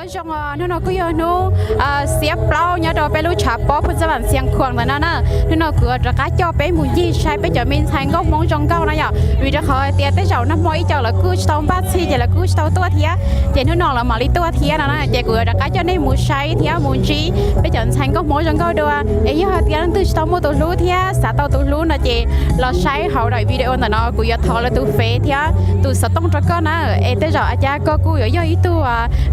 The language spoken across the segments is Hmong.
Nyob zoo, hnub no kuj yog hnub xiab plaub nyob rau peb lub tshav pob Phu Txab Vam Xiav Khuam ntawm no na. Hnub no kuv rov qab coj peb mus ncig saib peb cov me ntxhais nkauj Hmoob zoo nkauj no yom, vim rau qhov hais tias tej zaum nag hmo ib co lawv kuj tsis tau npaj txhij ces lawv kuj tsis tau tuaj thiab, ces hnub no lawv mam li tuaj thiab no na. Ces kuv yuav rov qab coj nej mus saib thiab mus ntsib peb cov ntxhais nkauj Hmoob zoo nkauj dua. Es yog hais tias leej twg tsis tau muaj tus hlub thiab xav tau tus hlub no ces los saib hauv daim video ntawm no, kuv yuav thov lawv tus fev thiab tus xov tooj rau koj na. Es tej zaum a cas koj kuj yuav yog ib tug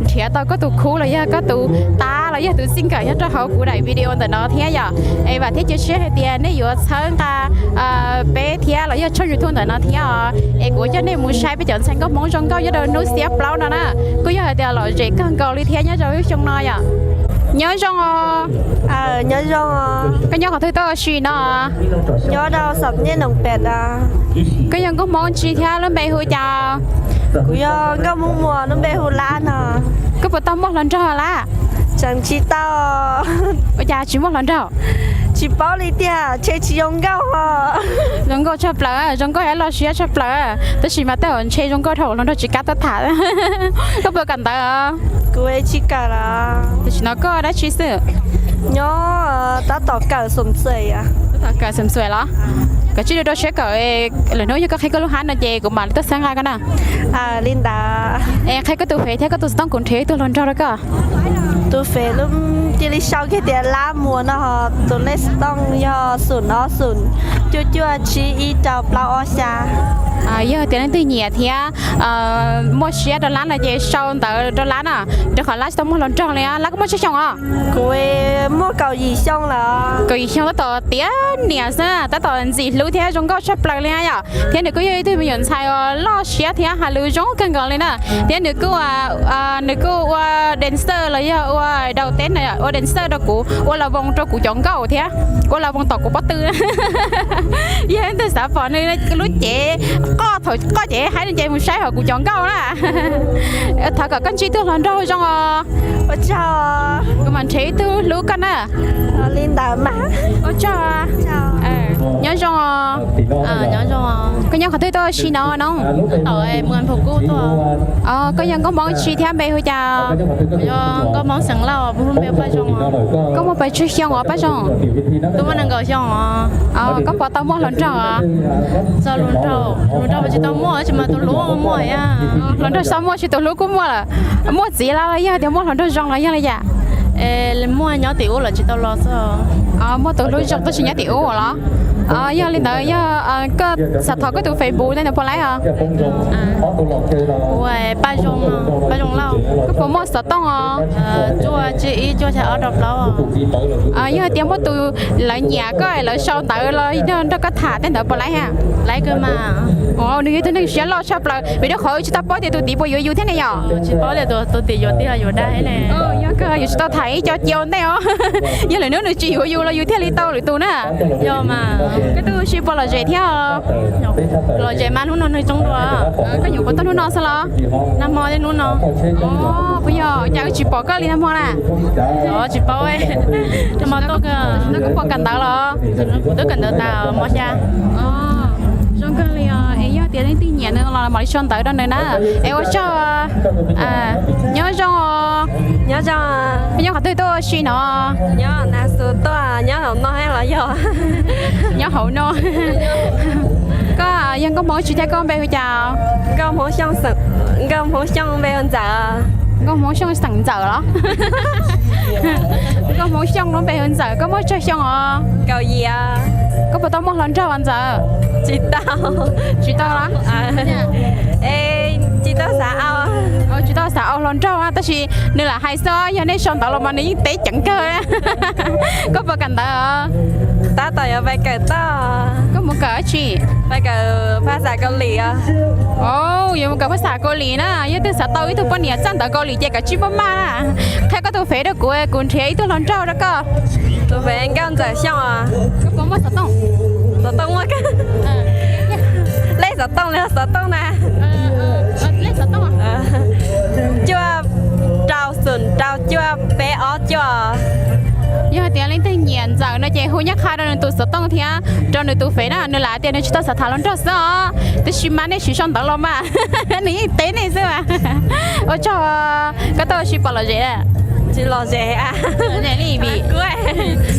nrhiav tau koj tus khub los yog koj tus tab los yog tus txij nkawm nyob rau hauv kuv daim video ntawm no thiab yom. Es vam thiab cia siab hais tias nej yuav txhawb nqa peb thiab los yog tshooj YouTube ntawm no thiab os. Es kuv coj nej mus saib peb cov ntxhais nkauj Hmoob zoo nkauj nyob rau hnub xiab plaub no na. Kuj yog hais tias lom zem kawg nkaus li thiab nyob rau lub xyoo no yom. Nyob zoo os. Nyob zoo. Koj nyob qhov twg tuaj ua si no? Nyob rau Xam Nyej Noom Pem. Koj yog nkauj Hmoob tsi thiab lub npe hu cas? Kuv yog nkauj Hmoob Muas, lub npe hu Lab no. Koj puas tau muaj hluas nraug lawm? Tseem tsis tau. Ua cas tsis muaj hluas nraug? Tsis paub li tiag, ntshe tsis zoo nkauj os. Zoo nkauj tshaj plaws, zoo nkauj thiab loj siab tshaj plaws, tab sis mas tej zaum ntshe zoo nkauj dhau hluas nraug tsis kam tuaj tham. Koj puas kawm ntawv? Kuv tsis kawm lawm. Tam sim no koj dab tsi xwb? Nyob tab tom kawm xum xuam. Tab tom kawm xum xuam los? Koj cia li rau siab kawm, lwm hnub yog koj qhib koj lub hab no ces kuv mam li tuaj txhawb nqa koj na. Li ntawd. Es qhia koj tus fev thiab koj tus xov tooj, kuv nrhiav ib tug hluas nraug rau koj. Tus fev cia li sau kiag tias Lab Muas no, tus lej xov tooj yog xum ob xum cuaj cuaj tsib ib rau plaub ob xya. Yog tias leej twg nyiam thiab muaj siab rau Lab no ces sau ntawv rau Lab na, rau qhov Lab tsis tau muaj hluas nraug li. Lab koj muaj tsawg xyoo os? Kuv muaj kaum yim xyoo lawm. Kaum yim xyoo tab tom tiav niam xwb, tab tom ntxim hlub thiab zoo nkauj tshaj plaws li yom. Thiab nws kuj yog ib tug me nyuam ntxhais uas loj siab thiab hais lus zoo kawg nkaus li na. Thiab nws kuj, nws kuj ua dancer los yog ua daus teb na, ua dancer rau kuv, ua las voos rau kuv cov nkauj thiab ua las voos tom kuv pob tw. Yog leej twg xav pom nws lub cev qoj thaum qoj ces hais nws ces mus saib hauv kuv cov nkauj na. Thov kom koj ntsib tug hluas nraug zoo os. Ua tsaug. Kuv mam nrhiav ib tug hlub koj na. Li ntawd mas. Ua tsaug. Nyob zoo os. Koj nyob qhov twg tuaj ua si no no? Koj yog nkauj Hmoob tsi thiab npe hu cas? Koj muaj pes tsawg xyoo os Paj Zoo? Koj puas tau muaj hluas nraug os? Hluas nraug tsis tau muaj, tab sis mas tus hlub muaj. Hluas nraug tsis tau muaj tab sis tus hlub kuj muaj lawm. Muaj txiv los yog tias muaj hluas nraug zoo los yog li cas? Muaj nyob tim ub los tsis tau los xwb. Muaj tus hlub zoo tab sis nyob tim ub los? Yog li ntawd yog koj xav thov koj tus Facebook tej ntawd puas laib os? Kuv Paj Zoo, Paj Zoo Lauj. Koj puas muaj xov tooj os? Cuaj tsib ib cuaj xya ob rau plaub. Yog tias muaj tus lawv nyiam koj lawv sau ntawv los nrog koj tham tej ntawd puas laib ha? Laib kawg mas. Nws yog tus neeg siab loj tshaj plaws vim rau qhov wb tsis tau paub tias tus tid puas yuav yus thiab ne yom. Tsis paub tias tus tid yuav tiag yuav dag ne. Yog kawg yus tsis tau tham ib co cia ua ntej os. Yog lwm hnub nws tsis yuav yus los yus thiaj li tau lwm tus na. Yog mas. Koj twb ua si puas lom zem thiab? Lom zem mas hnub no neeg coob dua. Koj nyuam qhuav tuaj hnub no xwb los? Nag hmo thiab hnub no. Puas yog cas wb tsis pom koj li nag hmo na? Tsis paub. Nag hmo tuaj kawg. Koj puas kawm ntawv los? Kuv twb kawm ntawv tas mos xya. Zoo kawg li os. Es yog tias leej twg nyiam nws los mam li sau ntawv rau nws na. Es ua tsaug. Nyob zoo. Nyob zoo. Koj nyob qhov twg tuaj ua si no? Nyob Nav Xus tuaj, nyob hauv no los yog? Nyob hauv no. Koj yog nkauj Hmoob tsi thiab koj npe hu cas? Nkauj Hmoob Xyooj, nkauj Hmoob Xyooj npe hu Ntxawm. Nkauj Hmoob Xyooj xeem Ntxawm los? Nkauj Hmoob Xyooj lub npe hu Ntxawm, koj muaj tsawg xyoo os? Kaum yim. Koj puas tau muaj hluas nraug Ntxawm? Tsis tau. Tsis tau los? Tsis tau xav au. Tsis tau xav au hluas nraug tab sis nws lam hais xwb, yog nej sau ntawv los mas nws yeej teb ceev kawg. Koj puas kawm ntawv? Tab tom yuav pais kawm toj. Koj mus kawm dab tsi? Pais kawm phas xas Kaus Lim. Yuav mus kawm phas xas Kaus Lim na, yog twg xav tau ib tug poj niam txawj ntawv Kaus Lim ces kawm tsij maj maj na. Qhia koj tus fev rau kuv, kuv nrhiav ib tug hluas nraug rau koj. Tus fev Nkauj Ntxawm Xyooj os. Koj puas muaj xov tooj? Xov tooj muaj. Lej xov tooj li xov tooj na. Cuaj rau xoom rau cuaj peb ob cuaj. Yog tias leej twg nyiam Ntxawm no ces hu nyob qha rau nws tus xov tooj thiab rau nws tus fev na, nws lam tias nws tsis tau xav tham hluas nraug xwb os. Tiam sis mas nej siv sau ntawv los mas nws yeej teb nej xwb mas. Ua tsaug koj tuaj ua si pom lom zem. Tsis lom zem li vim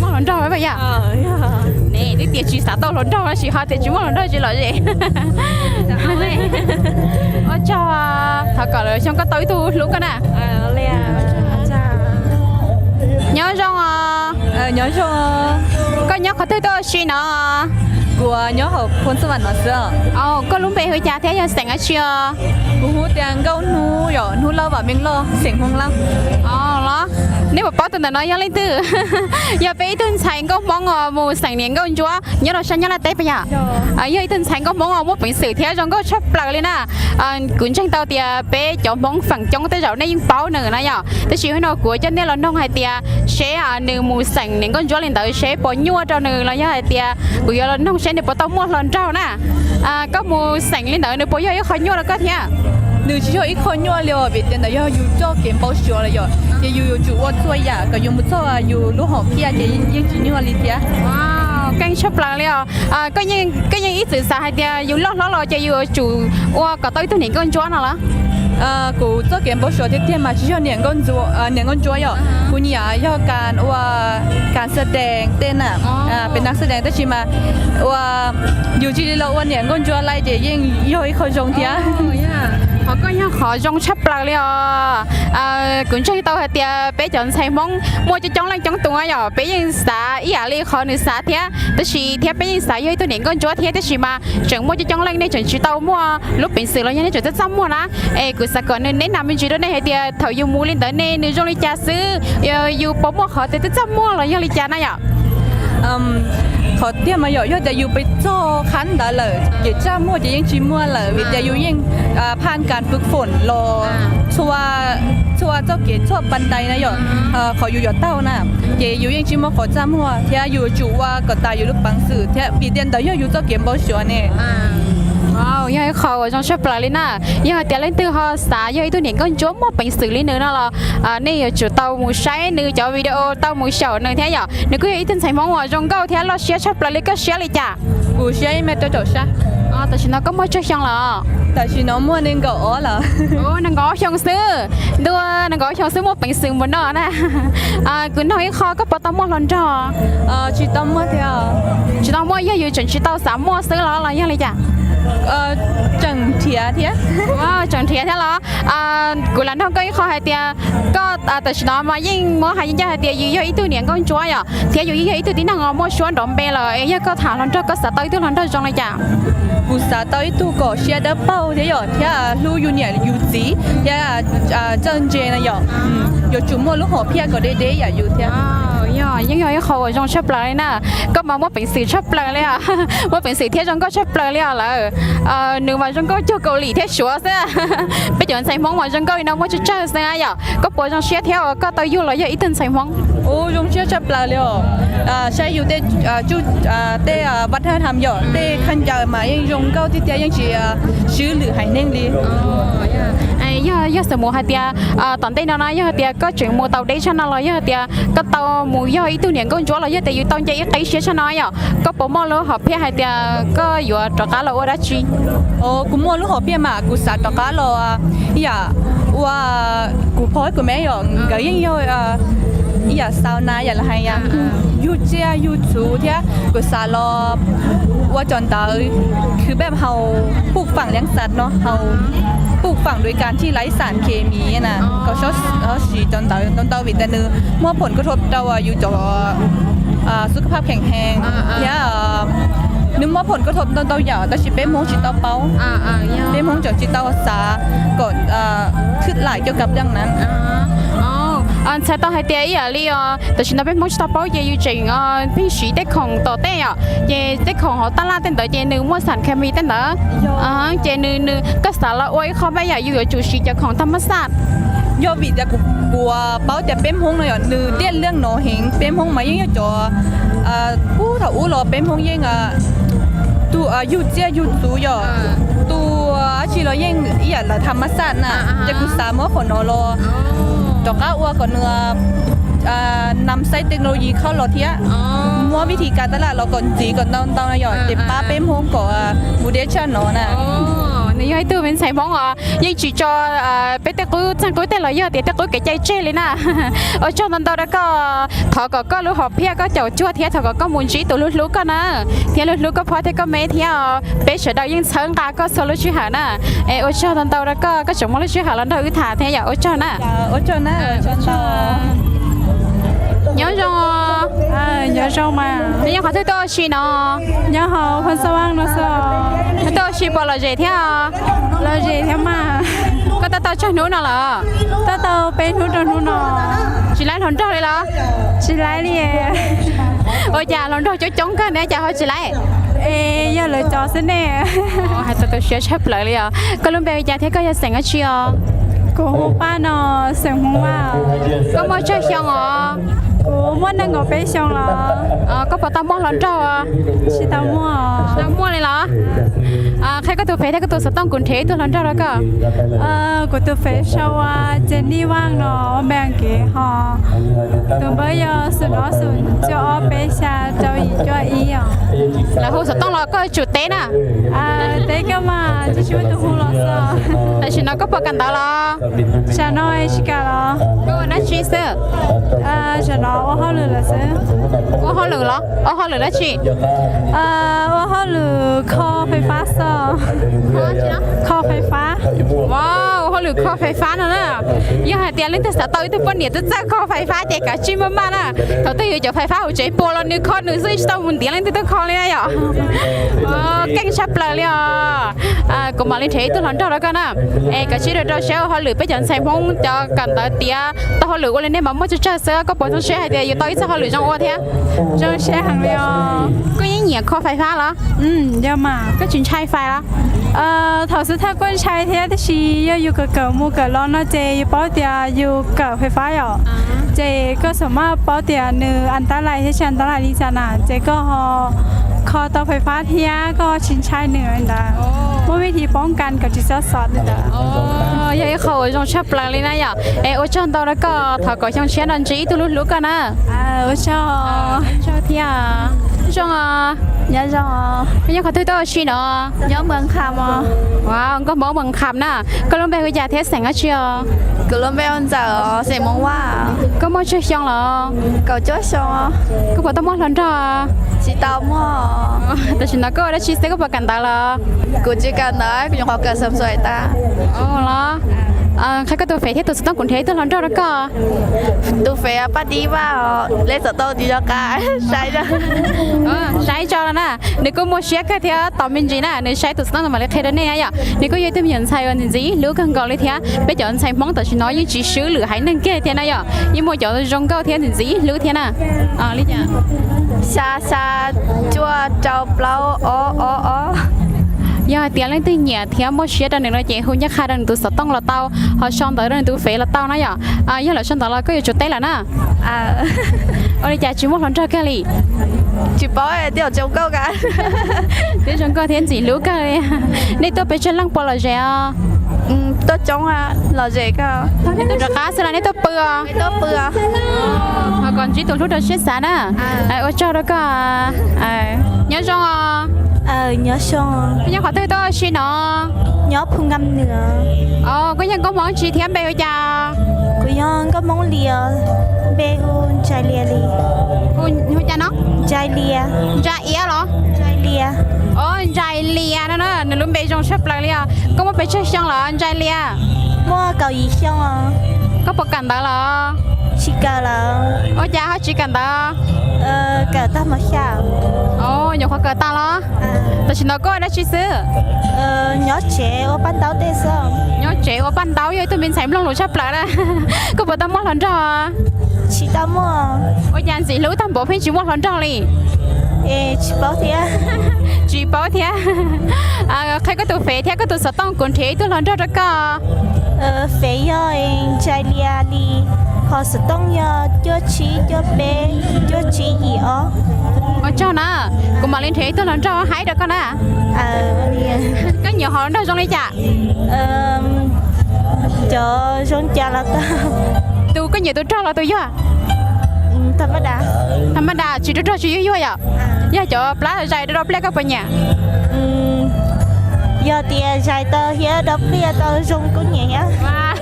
muaj hluas nraug yom. Twb tias tsis xav tau hluas nraug tab sis ho tias tsis muaj hluas nraug tsis lom zem. Ua tsaug, thov kom lwm xyoo koj tau ib tug hlub koj na. Nyob zoo os. Nyob zoo. Koj nyob qhov twg tuaj ua si no? Kuv nyob hauv Phoo Xab Vam no xwb. Koj lub npe hu cas thiab yog xeem dab tsi os? Kuv hu tias Nkauj Hnub yom, Hnub Lauj Vam Meej Lauj, xeem Hmoob Lauj. Los, nej puas paub tus ntawm no yog leej twg? Yog peb ib tug ntxhais nkauj Hmoob os, mus xeem niam nkauj ntsuab nyob rau sab Nyab Laj teb puas yog? Yog ib tug ntxhais nkauj Hmoob os, muaj peev xwm thiab zoo nkauj tshaj plaws li na. Kuv ntseeg tau tias peb cov Hmoob feem coob tej zaum nej yeej paub nws na yom, tab sis hnub no kuv coj nej los noog hais tias seb nws mus xeem niam nkauj ntsuab li ntawd seb puas nyuaj rau nws los yog hais tias kuv yuav los noog seb nws puas tau muaj hluas nraug na. Koj mus xeem li ntawd nws puas yog ib qho nyuaj rau koj thiab? Nws tsis yog ib qho nyuaj li os, vim tias ntawd yog yus txoj kev npau suav lawm yom, ces yus yuav tsum ua txhua yam kom yus mus txog yus lub hom phiaj ces yeej tsis nyuaj li thiab. Keej tshaj plaws li os. Koj yeej ib txwm xav hais tias yus loj hlob los ces yus yuav tsum ua kom tau ib tug niam nkauj ntsuab no los? Kuv txoj kev npau suav tiag tiag mas tsis yog niam nkauj ntsuab yom, kuv nyiam yog kas ua, kas xab dees tej na, peb nab xab dees tab sis mas ua, yus cia li los ua niam nkauj ntsuab lawm ces yeej yog ib qho zoo thiab. Qhov koj yog qhov zoo tshaj plaws li os. Kuv ntseeg tau hais tias peb cov ntxhais Hmoob muaj coob coob leej coob tus yom, peb yeej xav ib yam li qhov nws xav thiab, tab sis thiab peb yeej xav yog ib tug niam nkauj ntsuab thiab, tab sis mas tseem muaj coob coob leej nej tseem tsis tau muaj lub peev xwm los yog nej tseem txaj txaj muag na. Es kuv xav kom nws neb nas me ntsis rau nej hais tias thaum yus mus li ntawd ne nws zoo li cas xwb, yus puas muaj qhov tias twb txaj muag los yog li cas na yom? Qhov tiag mas yom, yog tias yus pes txog qhab ntawd lawm ces txaj muag ces yeej tsis muaj lawm, vim tias yus yeej phaj kas fwv foom los txhua txoj kev txhua pas ntais na yom, qhov yus yuav taug na, ces yus yeej tsis muaj qhov txaj muag thiab yus tsum ua kom tas yus lub peev xwm thiab, vim tias ntawd yog yus txoj kev npau suav ne. Yog ib qho uas zoo tshaj plaws li na. Yog hais tias leej twg ho xav yog ib tug niam nkauj ntsuab muaj peev xwm li nws no los nej yuav tsum tau mus saib nws cov video, tau mus xyaum nws thiab yom. Nws kuj yog ib tug ntxhais Hmoob uas zoo nkauj thiab loj siab tshaj plaws li. Koj siab li cas? Kuv siab ib mev rau caum sab. Tam sim no koj muaj tsawg xyoo lawm? Tam sim no muaj nees nkaum ob lawm. Nees nkaum ob xyoo xwb. Ntuj, nees nkaum ob xyoo xwb muaj peev xwm npaum no na. Kuv nug ib qho, koj puas tau muaj hluas nraug? Tsis tau muaj thiab. Tsis tau muaj yog yus tseem tsis tau xav muaj xwb los los yog li cas? Tseem nrhiav thiab. Tseem nrhiav thiab los? Kuv lam nug koj ib qho hais tias koj tam sim no mas yeej muab hais ncaj hais tias yus yog ib tug niam nkauj ntsuab yom, thiab yus yeej yog ib tug tib neeg muaj suab nrov npe lawm, es yog koj tham hluas nraug koj xav tau ib tug hluas nraug zoo li cas? Kuv xav tau ib tug kom siab dawb paug thiab yom, thiab hlub yus niam yus txiv thiab txawj ntse na yom. Yuav tsum muaj lub hom phiaj kom deb deb yam yus thiab. Yog, yeej yog ib qho uas zoo tshaj plaws li na. Koj mas muaj peev xwm tshaj plaws li, muaj peev xwm thiab zoo nkauj tshaj plaws li os lawm. Nws mas zoo nkauj cuag Kaus Lim thiab Suav xwb. Peb cov ntxhais Hmoob mas zoo nkauj li no muaj tsawg tsawg xwb na yom. Koj puas zoo siab thiab uas koj tau yug los yog ib tug ntxhais Hmoob? Ua zoo siab tshaj plaws li os. Saib yus tej, tej vaj thaj tham yom, tej khaub ncaws mas yeej zoo nkauj tiag tiag, yeej tsis swb lwm haiv neeg li. Yog, yog xav mus hais tias tom ntej no na, yog hais tias koj tseem mus tau deb tshaj no los yog hais tias koj tau mus yog ib tug niam nkauj ntsuab los yog tias yus tau nce ib qib siab tshaj no yom, koj puas muaj lub hom phiaj hais tias koj yuav rov qab los ua dab tsi? Kuv muaj lub hom phiaj mas kuv xav rov qab los ib yam ua kuv pog kuv me yom, nkawd yeej yog ib yam xaus na yam los hais yug tsiaj yug txhuv thiab kuv xav los ua cov ntawd khwv peb haus pub fam liab xas no haus pub fam dua kas thij laiv xam khe mi na, kom sob siv cov ntawd ntau ntau vim tias nws muaj phom koj thov rau yus cov xub kab phab kheem hees thiab nws muaj phom koj thov ntau ntau yam tab sis peb Hmoob tsis tau paub. Peb Hmoob tseem tsis tau xav kom thwj laim cov kas daj na. Txhais tau hais tias ib yam li os tam sim no peb Hmoob tsis tau paub ces yus tseem pheej siv tej khoom tom tej yom, ces tej khoom hauv taj laj tej ntawd ces nws muaj xam khe mi tej ntawd. Ces nws nws koj xav los ua ib qho me yam yus yuav tsum siv cov khoom thaj mab xaj. Yog vim tias kuv paub tias peb Hmoob no yom nws tiaj liaj no heev, peb Hmoob mas yeej yog cov pub thaum ub los peb Hmoob yeej tus yug tsiaj yug txhuv yom, tus dab tsi los yeej ib yam lawv thaj mab xaj na, ces kuv xav muab qhov no los rov qab ua kom nws nam xaib technology khob los thiab, muab vib thi kas tab lam los kom ntxiv kom ntau ntau na yom, ces pab peb Hmoob kom mus deb tshaj no na. Nws yog ib tug me ntxhais Hmoob os, yeej tsis tso peb tej qub txeeg qub teg los yog tias tej qub kev cai tseg li na. Ua tsaug ntau ntau rau koj, thov kom koj lub hom phiaj koj caum cuag thiab thov kom koj mus ntsib tus hlub hlub koj na, thiab hlub hlub koj phob thiab koj me thiab os. Peb sawv daws yeej txhawb nqa koj txhua lub sij hawm na. Es ua tsaug ntau ntau rau koj, koj tseem muaj lub sij hawm los nrog wb tham thiab yom, ua tsaug na. Nyob zoo. Nyob zoo mas. Nyob qhov twg tuaj ua si no? Nyob hauv Phoos Xas Vaj no xwb. Tuaj ua si puas lom zem thiab? Lom zem thiab mas. Koj tuaj tau tsawg hnub no lawm? Tuaj tau peb hnub rau hnub no. Tsis laib hluas nraug li los? Tsis laib li. Ua cas hluas nraug coob coob kawg ne cas ho tsis laib? Es yog lawv cov xwb ne. Hais txog tu siab tshaj plaws li os. Koj lub npe hu cas thiab koj yog xeem dab tsi os? Kuv hu Paj no, xeem Hmoob Vaj. Koj muaj tsawg xyoo os? Kuv muaj nees nkaum peb xyoo los. Koj puas tau muaj hluas nraug? Tsis tau muaj. Tsis tau muaj li los? Qhia koj tus fev thiab koj tus xov tooj kuv nrhiav ib tug hluas nraug rau koj. Kuv tus fev sau ua Ces Nij Vaj no, ua npe Askiv ho. Tus npawb yog xoom ob xoom cuaj ob peb xya rau yim cuaj ib os. Lawv hu xov tooj los koj yuav tsum teb na. Teb koj mas, tsis muaj tus hu los xwb. Tam sim no koj puas kawm ntawv los? Tam no tsis kawm los. Koj ua dab tsi xwb? Tam no ua hauj lwm lawm xwb. Ua hauj lwm los? Ua hauj lwm dab tsi? Ua hauj lwm kho fais fab xwb. Kho fais fab. Ua hauj lwm kho fais fab no na. Yog hais tias leej twg xav tau ib tug poj niam twb txawj kho fais fab ces kav tsij maj maj na. Thaum twg yus cov fais fab hauv tsev puas los nws kho nws xwb, tsis tau mus ntiav leej twg tuaj kho li na yom. Keej tshaj plaws li os. Kuv mam li nrhiav ib tug hluas nraug rau koj na. Es kav tsij rau rau siab ua hauj lwm, peb cov ntxhais Hmoob cov kawm ntawv tiav tau hauj lwm ua li nej mas muaj tsawg tsawg xwb, koj puas zoo siab hais tias yus tau ib txoj hauj lwm zoo ua thiab? Zoo siab heev li os. Koj yeej nyiam kho fais fab los? Yog mas. Koj tsis ntshai fais los? Thaum xub thawj kuj ntshai thiab tab sis yog yus kawm kawm mus kawm los no ces yus paub tias yus kawm fais fab yom. Ces koj xam maj paub tias nws an tab lais thiab tsis an tab lais li cas na, ces koj ho kho tau fais fab thiab koj ho tsis ntshai nws li ntawd. Muaj vij thi poob kas kom tsis txhob xov li ntawd. Yog ib qho uas zoo tshaj plaws li na yom. Es ua tsaug ntau rau koj, thov kom xyoo tshiab no ntsib ib tug hlub hlub koj na. Ua tsaug thiab. Zoo os. Nyob zoo. Koj nyob qhov twg tuaj ua si no? Nyob Moos Kham os. Nkauj Hmoob Moos Kham na. Koj lub npe hu cas thiab xeem dab tsi os? Kuv lub npe hu Ntxawm os, xeem Hmoob Vaj. Koj muaj tsawg xyoo los? Kaum cuaj xyoo. Koj puas tau muaj hluas nraug? Tsis tau muaj. Tam sim no koj ua dab tsi xwb, koj puas kawm ntawv los? Kuv tsis kawm ntawv, kuv nyuam qhuav kawm xeem xuaim tas. Los, qhia koj tus fev thiab tus xov tooj kuv nrhiav ib tug hluas nraug rau koj. Tus fev Paj Dib Vaj os, lej xov tooj tsis nco qab, saib tso. Saib tso los na, nws kuj muaj siab kawg thiab tos me ntsis na, nws saib tus xov tooj mam li qhia rau nej na yom. Nws kuj yog ib tug me nyuam ntxhais uas ntxim ntxim hlub kawg nkaus li thiab. Peb cov ntxhais Hmoob tam sim no yeej tsis swb lwm haiv neeg kiag thiab na yom, yeej muaj cov zoo nkauj thiab ntxim ntxim hlub thiab na. Li cas? Xya xya cuaj rau plaub ob ob ob. Yog hais tias leej twg nyiam thiab muaj siab rau nws no ces hu ncaj qha rau nws tus xov tooj los tau, ho sau ntawv rau nws tus fev los tau na yom. Yog lawv sau ntawv los koj yuav tsum teb lawm na. Ua li cas tsis muaj hluas nraug kiag li? Tsis paub, twb zoo nkauj thiab ntxim hlub kawg li. Nej tuaj pes tsawg leej, puas lom zem os? Tuaj coob, lom zem kawg. Nej tuaj rov qab xwb los nej tuaj pw os? Ho kom ntsib tus hlub rau siab xav na. Ua tsaug rau koj. Nyob zoo os. Nyob zoo. Koj nyob qhov twg tuaj ua si no? Nyob Phu Nkam Nws. Koj yog nkauj Hmoob tsi thiab npe hu cas? Kuv yog nkauj Hmoob Lias, npe hu Ntsais Lias li. Hu cas no? Ntsais Lias. Ntsais Iab los? Ntsais Lias. Ntsais Lias no na, nws lub npe zoo tshaj plaws li os. Koj muaj pes tsawg xyoo los Ntsais Lias? Muaj kaum yim xyoo os. Koj puas kawm ntawv los? Tsis kawm lawm. Ua cas ho tsis kawm ntawv? Kawm tag mos xya. Nyuam qhuav kawm tag los? Tam sim no koj ua dab tsi xwb? Nyob tsev ua paj ntaub tej xwb. Nyob tsev ua paj ntaub, yog ib tug me ntxhais mloog lus tshaj plaws na. Koj puas tau muaj hluas nraug? Tsis tau muaj. Ua cas ntxim hlub tag npaum pheej tsis muaj hluas nraug li? Tsis paub thiab. Tsis paub thiab. Qhia koj tus fev thiab koj tus xov tooj kuv nrhiav ib tug hluas nraug rau koj. Fev yog Ntsais Lias li, ho xov tooj yog cuaj tsib cuaj peb cuaj tsib yim ob. Ua tsaug na, kuv mam li nrhiav ib tug hluas nraug haib rau koj na. Koj nyiam hluas nraug zoo li cas? Cov zoo cas los tau. Tus koj nyiam tus rog los tus yuag? Tham ma das, tsis rog rog tsis yuag yuag yom. Yog cov plab zais rau pliaj koj puas nyiam? Yog tias zais tau thiab do pliaj tau zoo kuj nyiam thiab.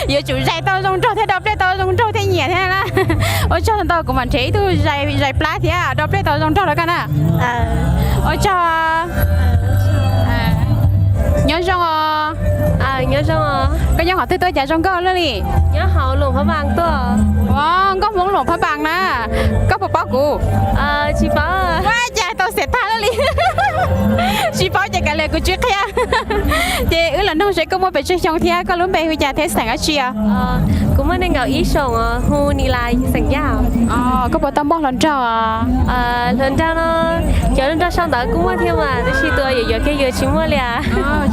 Yuav tsum zais tau zoo nraug thiab do pliaj tau zoo nraug thiaj nyiam thiab na. Ua tsaug ntau, kuv mam nrhiav ib tug zais plab thiab do pliaj tau zoo nraug rau koj na. Ua tsaug. Nyob zoo os. Nyob zoo. Koj nyob qhov twg tuaj cas zoo nkauj luaj li? Nyob hauv Luam Phab Npas tuaj. Ua, nkauj Hmoob Luam Phab Npas na. Koj puas paub kuv? Tsis paub. Ua cas tau xiam tag luaj li. Tsis paub ces kav liam kuv tsis qhia. Ces wb los nug seb koj muaj pes tsawg xyoo thiab koj lub npe hu cas thiab xeem dab tsi os? Kuv muaj nees nkaum ib xyoos, hu Nis Las, xeem Yaj. Koj puas tau muaj hluas nraug? Hluas nraug no, cov hluas nraug sau ntawv kuj muaj thiab mas tab sis tus yuav yuav kiag yus tsis muaj li.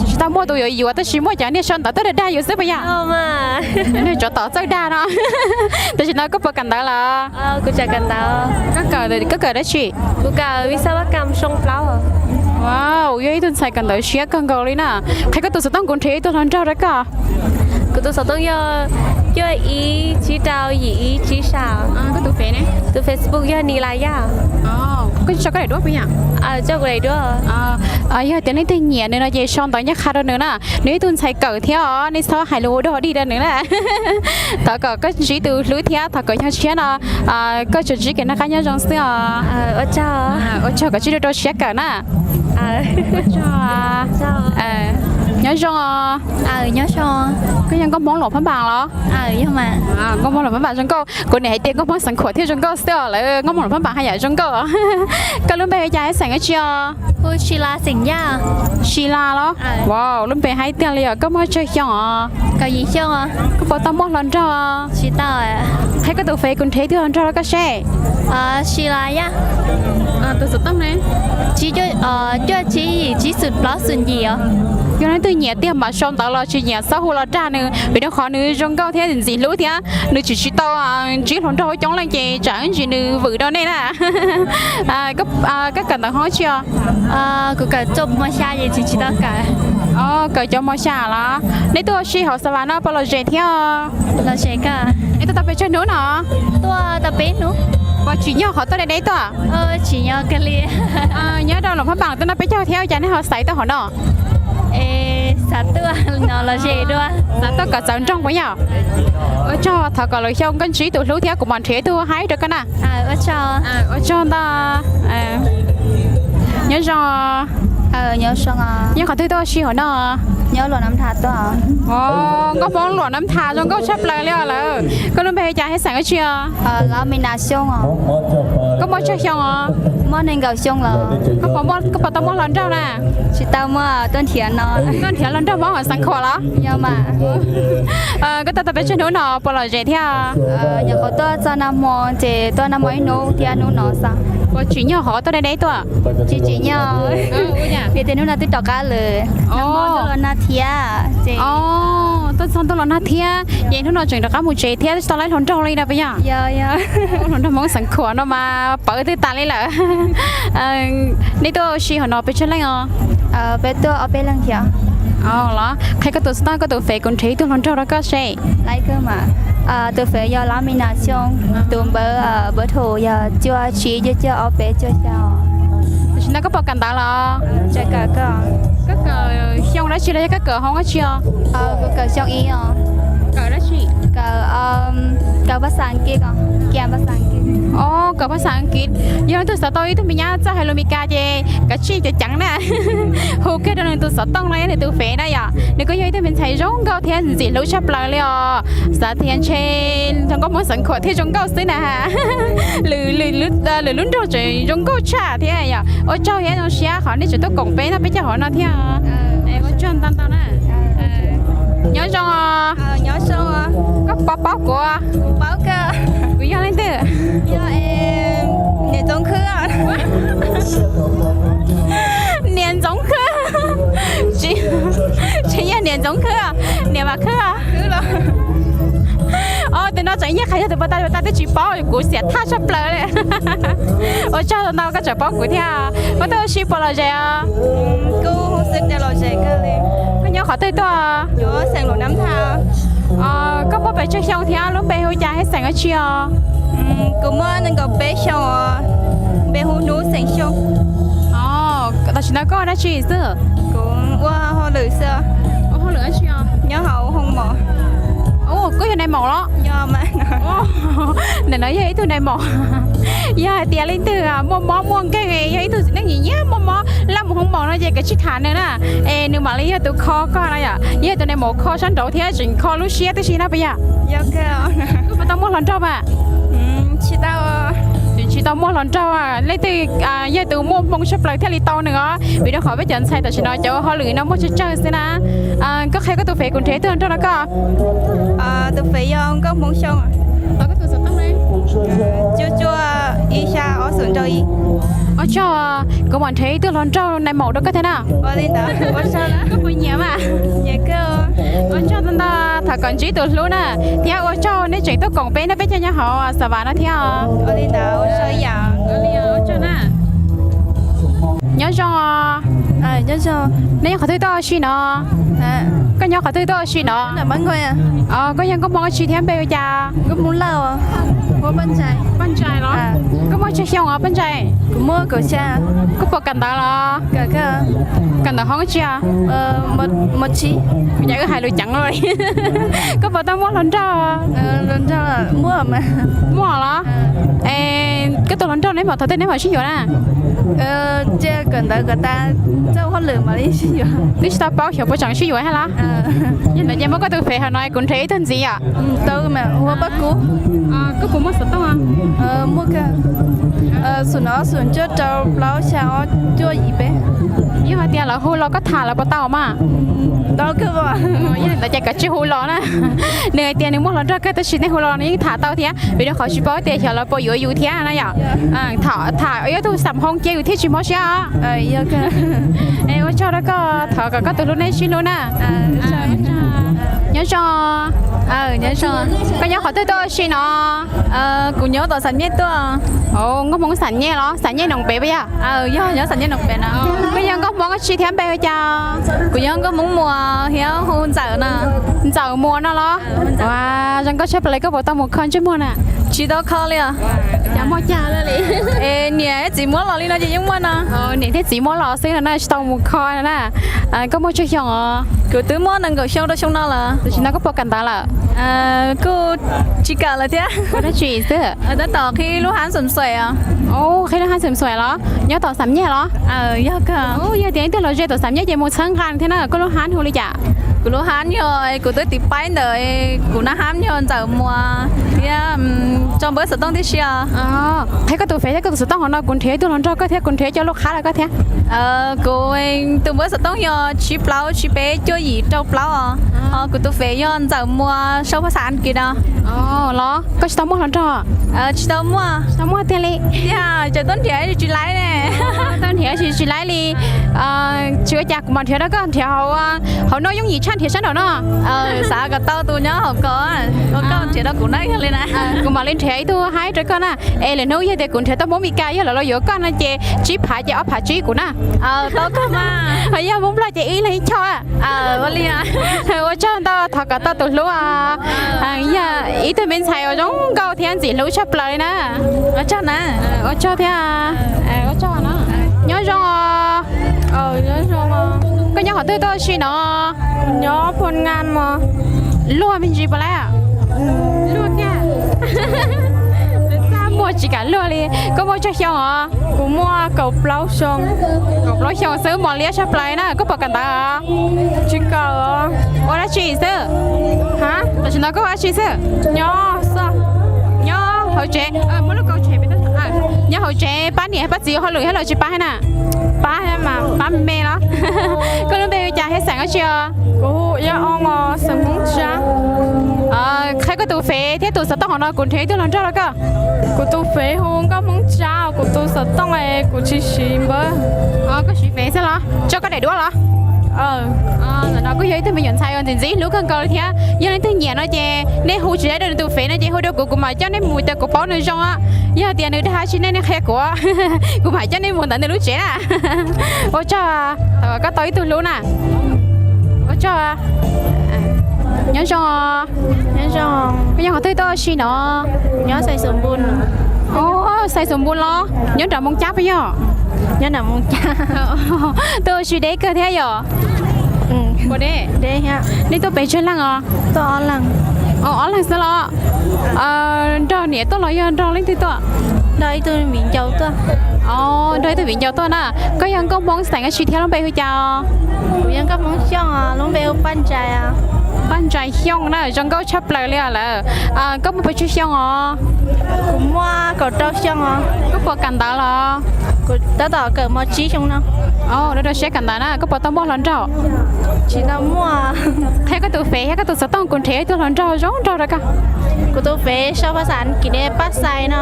Tsis tau muaj tus yuav yuav tab sis muaj cov niag sau ntawv tuaj dag dag yus xwb puas yog? Niag tsov tom txawj dag no. Tam sim no koj puas kawm ntawv lawm? Kuv tseem kawm ntawv. Koj kawm, koj kawm dab tsi? Kuv kawm vis xab vaj kam xyoo plaub. Wow, yog ib tug ntxhais kawm ntawv siab kawg nkaus li na. Qhia koj tus xov tooj kuv nrhiav ib tug hluas nraug rau koj. Kuv tus xov tooj yog cuaj ib tsib rau yim ib tsib xya. Koj tus Face ne? Tus Facebook yog Nis Las Yaj. Koj tsis tso koj daim duab puas yog? Tso kuv daim duab. Yog tias leej twg nyiam nws no ces sau ntawv ncaj qha rau nws na. Nws ib tug ntxhais kawm thiab os, nej txhob hais lus ua dog dig rau nws na. Thov kom koj ntsib tus hlub thiab thov kom xyoo tshiab no koj tsuas ntsib kev noj qab nyob zoo xwb os. Ua tsaug, kom tsib rau rau siab kawm na. Nyob zoo os. Koj yog nkauj Hmoob Luam Phab Npas los? Nkauj Hmoob Luam Phab Npas zoo nkauj. Kuv niam hais tias nkauj Hmoob Xeev Khuam thiaj zoo nkauj xwb os, lawv nkauj Hmoob Luam Phab Npas haj yam zoo nkauj. Koj lub npe hu cas thiab xeem dab tsi os? Hu Sis Las xeem Yaj. Sis Las los? Wow, lub npe haib tiag li os. Koj muaj tsawg xyoo os? Kaum yim xyoo os. Koj puas tau muaj hluas nraug? Tsis tau. Qhia koj tus Face kuv nrhiav ib tug hluas nraug rau koj seb. Sis Las Yaj. Tus xov tooj ne? Tsib, cuaj tsib yim tsib xum plaub xum yim os. Yog leej twg nyiam tiag mas sau ntawv los tsis nyiam txhob hu los dag nws vim rau qhov nws zoo nkauj thiab ntxim hlub thiab nws tseem tsis tau ntsib hluas nraug coob leej ces tsam ntsis nws vwm rau nej na. Koj kawm ntawv hoob dab tsi os? Kuv kawm txog mos xya ces tsis tsis tau kawm. Kawm cov mos xya los? Nej tuaj ua si hauv Xas Vas no puas lom zem thiab? Lom zem kawg. Nej tuaj tau pes tsawg hnub no? Tuaj tau peb hnub. Puas tsim nyog qhov tuaj deb deb tuaj? Tsim nyog kawg li. Nyob rau Luam Phab Npas tuaj noj peb caug thiab ua cas nej ho xaiv tuaj hauv no? Xav tuaj no lom zem dua. Xav tuaj kom txawv nroog puas yog? Ua tsaug, thov kom lwm xyoo koj ntsib tus hlub thiab kuv mam nrhiav ib tug haib rau koj na. Ua tsaug ntau. Nyob zoo. Nyob qhov twg tuaj ua si hauv no? Nkauj Hmoob Luam Nab Thas zoo nkauj tshaj plaws li os lawm. Koj lub npe hu cas thiab xeem dab tsi os? Koj muaj tsawg xyoo os? Koj puas tau muaj hluas nraug na? Tsis tau muaj, tuaj nrhiav no. Tuaj nrhiav hluas nraug Hmoob hauv Xeev Khuam los? Koj tuaj tau peb tsawg hnub no puas lom zem thiab? Nyuam qhuav tuaj txog nag hmo ces tuaj nag hmo ib hnub thiab hnub no xwb. Puas tsim nyog qhov tuaj deb deb tuaj? Tsis tsim nyog. Vim tias hnub no twb rov qab lawm. Nag hmo tuaj los nag thiab ces. Tuaj txog tuaj los nag thiab ces hnub no tseem rov qab mus tsev thiab tsis tau laib hluas nraug li no puas yog? Hluas nraug Hmoob Xeev Khuam no mas pawv twb tas li lawm. Nej tuaj ua si hauv no peb tsawg leej os? Peb tuaj ob peb leeg thiab. Los qhia koj tus xov tooj koj tus Face kuv nrhiav ib tug hluas nraug rau koj seb. Tus Face yog Lab Mis Nas Xyooj, tus npawb, npawb thum yog cuaj tsib cuaj cuaj ob peb cuaj xya. Tam sim no koj puas kawm ntawv los? Koj kawm xyoo dab tsi los yog koj kawm hoob dab tsi os? Kuv kawm xyoo ib os. Kawm dab tsi? Kawm, kawm phas xas Askiv os, kiag phas xas Askiv. Kawm phas xas Askiv. Yog leej twg xav tau ib tug me nyab txawj hais lus Meskas ces kav tsij ceev ceev na, hu kiag rau nws tus xov tooj no nws tus Face na yom. Nws kuj yog ib tug me ntxhais zoo nkauj thiab ntxim hlub tshaj plaws li os. Xav tias ntshe nkauj Hmoob Xeev Khuam thiaj zoo nkauj xwb na. Lwm lub nroog tseem zoo nkauj tshaj thiab yom. Ua tsaug thiab zoo siab qhov nej tseem tuaj koom peb noj peb caug hauv no thiab. Ua tsaug ntau ntau na. Nyob zoo os. Koj puas paub kuv? Kuv yog leej twg? Niam Ntxoov Khwb. Niam Ntxoov Khwb. Tsis yog Niam Ntxoov Khwb, Niam Vam Khwb. Tus no tseem ib nyuag qhia yog tus puas tau, puas tau twb tsis paub, kuv xiam thaj tshaj plaws li. Ua tsaug ntau koj tseem paub kuv thiab. Koj tuaj ua si puas lom zem os? Koj nyob qhov twg tuaj? Koj muaj pes tsawg xyoo thiab lub npe hu cas thiab Xeem dab tsi os? Kuv muaj nees nkaum peb xyoo os, npe hu Hnub xeem Xyooj. Tam sim no koj ua dab tsi xwb? Kuv ua hauj lwm xwb. Ua hauj lwm dab tsi os? Nyob hauv hoo maum. Koj yog nais maum los? Ntawm no yog ib tug nais maum. Yog hais tias leej twg muaj mob muaj nkeeg, yog ib tug txiv neej nyiam nyiam muaj mob laj mus hoo maum no ces kav tsij tham nws na, es nws mam li yog tus kho koj no yom. Yog tus nais maum kho sab nraud thiab tseem kho lub siab tib si na puas yog? Koj puas tau muaj hluas nraug mas? Tsis tau muaj hluas nraug, leej twg yog tus muaj hmoo tshaj plaws thiaj li tau nws os, vim rau qhov peb cov ntxhais tam sim no cov ua hauj lwm no muaj tsawg tsawg xwb na. Koj qhia koj tus fev kuv nrhiav ib tug hluas nraug rau koj. Tus fev yog Nkauj Hmoob Xyooj. Tos koj tus xov tooj ne. Cuaj cuaj ib xya ob xoom rau ib. Ua tsaug, kuv mam nrhiav ib tug hluas nraug nais maum rau koj thiab na. Koj puas nyiam mas? Ua tsaug ntau ntau, thov kom ntsib tus hlub na, thiab ua tsaug nej tseem tuaj koom peb nrog peb caug nyob hauv Xa Vas no thiab. Nyob zoo os. Nej nyob qhov twg tuaj ua si no? Koj nyob qhov twg tuaj ua si no? Koj yog nkauj Hmoob dab tsi thiab npe hu cas? Paj Ntsais los? Koj muaj tsawg xyoo os Paj Ntsais? Koj puas kawm ntawv los? Kawm ntawv hoob tsi? Kuv cas wb hais lus ceev lawm. Koj puas tau muaj hluas nraug? Muaj los? Es koj tus hluas nraug neb mam thaum twg neb mam sib yuav na? Twb tsis tau paub xyov puas tseem sib yuav thiab los? Yog ntawd ces muab koj tus fev hauv no kuv nrhiav ib tug ntxiv yom. Koj puas muaj xov tooj? Xum no xum cuaj rau plaub xya ob cuaj yim peb. Yog hais tias lawv hu los koj tham lawv puas tau mas? Tau kawg. Yog li ntawd ces kav tsij hu los na. Nws hais tias nws muaj hluas nraug kawg tab sis nej hu los nws yeej tham tau thiab, vim rau qhov tsis paub tias xyov lawv puas yuav yus thiab na yom. Tham ib tug xam hoo cia yus thiaj tsis mob siab os. Es ua tsaug rau koj, thov kom koj tus hlub nej sib hlub na. Nyob zoo. Koj nyob qhov twg tuaj ua si no? Kuv nyob tom Xam Nyej tuaj. Nkauj Hmoob Xam Nyej los? Xam Nyej Noom Pem puas yog? Yog, nyob Xam Nyej Noom Pem no. Koj yog nkauj Hmoob dab tsi thiab npe hu cas? Kuv yog nkauj Hmoob Muas thiab hu Ntxawm no. Ntxawm Muas no los? Ua, zoo nkauj tshaj plaws, koj puas tau mus kho ntsej muag na? Tsis tau kho li os. Cas muaj cag li? Es niam thiab txiv muab los li no ces yeej muaj no. Niam thiab txiv muab los xwb no na, tsis tau mus kho no na. Koj muaj tsawg xyoo os? Kuv twb muaj nees nkaum xyoo rau xyoo no lawm. Tam sim no koj puas kawm ntawv lawm? Kuj tsis kawm lawm thiab. Ua dab tsi xwb? Tab tom qhib lub hab xum xuaim os. Qhib lub hab xum xuaim los? Nyob tom Xam Nyej los? Yog kawg. Yog tias ib tug los ze tom Xam Nyej ces mus txhawb nqa thiab na, koj lub hab hu li cas? Kuv lub hab yog, kuv twb tiv paib ntawm kuv nab hab yog Ntxawm Muas thiab tso npawb xov tooj tib si os. Qhia koj tus fev thiab koj tus xov tooj hauv no, kuv nrhiav ib tug hluas nraug koj thiab kuv nrhiav coj lub qhab los koj thiab. Kuv tus npawb xov tooj yog tsib plaub tsib peb cuaj yim rau plaub os. Ho kuv tus fev yog Ntxawm Muas sau phas xas Askiv no. Los koj tsis tau muaj hluas nraug? Tsis tau muaj. Tsis tau muaj tiag li? Tiag, tseem tuaj nrhiav tsis laib ne. Tuaj nrhiav tsis tsis laib li. Tsis ua cas, kuv mam nrhiav rau koj, nrhiav hauv, hauv no yooj yim tshaj nrhiav sab nraum no. Xav kom tau tus nyob hauv ko, ua koj nrhiav rau kuv na yog li na. Kuv mam li nrhiav ib tug haib rau koj na. Es lwm hnub yog tias kuv nrhiav tau Hmoob Mes Kas yog lawv los yuav koj no ces tsib phav ces ob phav tsib kuv na. Tau kawg mas. Ho yog Hmoob Nplog ces ib leeg ib choj. Ua li, ua tsaug ntau, thov kom tau tus hlub. Yog ib tug me ntxhais uas zoo nkauj thiab ntxim hlub tshaj plaws li na. Ua tsaug na. Ua tsaug thiab. Ua tsaug na. Nyob zoo os. Koj nyob qhov twg tuaj ua si no? Nyob Phoos Nkas mog. Luag me ntsis puas laib? Luag tiag. Txaj muag tsis kam luag li. Koj muaj tsawg xyoo os? Kuv muaj kaum plaub xyoo. Kaum plaub xyoo xwb, mos liab tshaj plaws na. Koj puas kawm ntawv? Tsis kawm. Ua dab tsi xwb? Tam sim no koj ua dab tsi xwb? Nyob xwb. Nyob hauv tsev, muab lub kauj tshem pem, nyob hauv tsev pab niam pab txiv ua hauj lwm thiab los tsis pab thiab na? Pab thiab mas pab me me los. Koj lub npe hu cas thiab xeem dab tsi os? Kuv hu Iab Oob os, xeem Hmoob Tsab. Qhia koj tus fev thiab tus xov tooj hauv no, kuv nrhiav ib tug hluas nraug rau koj. Kuv tus fev hu Nkauj Hmoob Tsab, kuv tus xov tooj es kuv tsis siv npawb. Koj siv fev xwb los? Tso koj daim duab los? Ntawm no kuj yog ib tug me nyuam ntxhais uas ntxim ntxim hlub kawg nkaus li thiab. Yog leej twg nyiam no ces nej hu tsis tau rau nws tus fev no ces hu rau kuv, kuv mam coj nej mus, tias kuv paub nws zoo. Yog tias nws dag dab tsi nej, nej qhia kuv, kuv mam coj nej mus ntawm nws lub tsev na. Ua tsaug, thov koj tau ib tug hlub na. Ua tsaug. Nyob zoo os. Nyob zoo. Koj nyob qhov twg tuaj ua si no? Nyob Xais Xus Npus. Xais Xus Npus los nyob nram Moos Cab puas yog? Nyob nram Moos Cab. Tuaj ua si deb kawg thiab yom? Ua deb. Nej tuaj pes tsawg leej os? Tuaj ob leeg. Ob leeg xwb los? Nrog niam tuaj los yog nrog leej twg tuaj? Nrog ib tug viv ncaus tuaj. Nrog ib tug viv ncaus tuaj na. Koj yog nkauj Hmoob xeem dab tsi thiab lub npe hu cas? Kuv yog nkauj Hmoob Xyooj, lub npe hu Paj Ntsais. Paj Ntsais Xyooj na, zoo nkauj tshaj plaws li os lawm. Koj muaj pes tsawg xyoo os? Kuv muaj kaum rau xyoo os. Koj puas kawm ntawv los? Kuv tab tom kawm mos tsib xyoo no. Rau rau siab kawm ntawv na, koj puas tau muaj hluas nraug? Tsis tau muaj. Qhia koj tus fev thiab koj tus xov tooj kuv nrhiav ib tug hluas nraug zoo nraug rau koj. Kuv tus fev sau phas xas Askiv tias Paj Xais no,